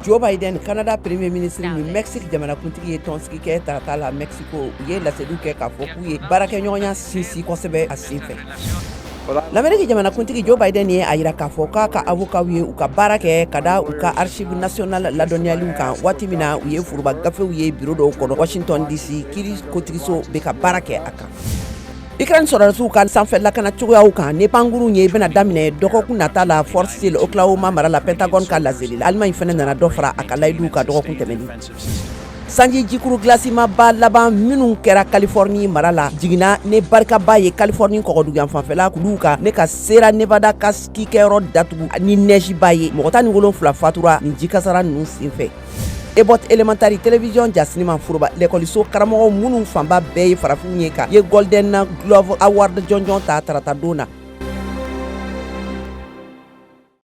Joe Biden, Canada Premier ministre ni Mexique jamanakuntigi ye tɔnsigi kɛ tarata la Mexico. U ye laseliw kɛ k'a fɔ k'u ye baarakɛɲɔgɔnya sinsin kosɛbɛ a senfɛ. L'Amérique jamanakuntigi Joe Biden ye a jira k'a fɔ k'a ka avocat ye u ka baara kɛ ka da u ka Archive nationale ladɔnniyaliw kan, waati min na u ye foroba gafew ye bureau dɔw kɔnɔ Washington DC. Kiiri kotigiso bɛ ka baara kɛ a kan. Ukraine sɔrɔdasiw ka sanfɛ lakana cogoyaw kan ni pankurun ye bɛna daminɛ dɔgɔkun nata la Fort Sill, Oklahoma mara la, Pentagone ka laseli la. Allemagne fana nana dɔ fara a ka layiduw kan dɔgɔkun tɛmɛnen. Sanji jikuru gilasimaba laban minnu kɛra Californie mara la jiginna ni barikaba ye Californie kɔgɔduguyan fanfɛla kuluw kan, ne ka Sierra Nevada ka ski kɛyɔrɔ datugu ni neige ba ye. Mɔgɔ 17 fatura nin jikasara ninnu senfɛ. Ebot Elementary Télévision jasinima foroba lɛkɔliso karamɔgɔ minnu fanba bɛɛ ye farafinw ye, ka ye Golden Glove Award jɔnjɔn ta tarata don na.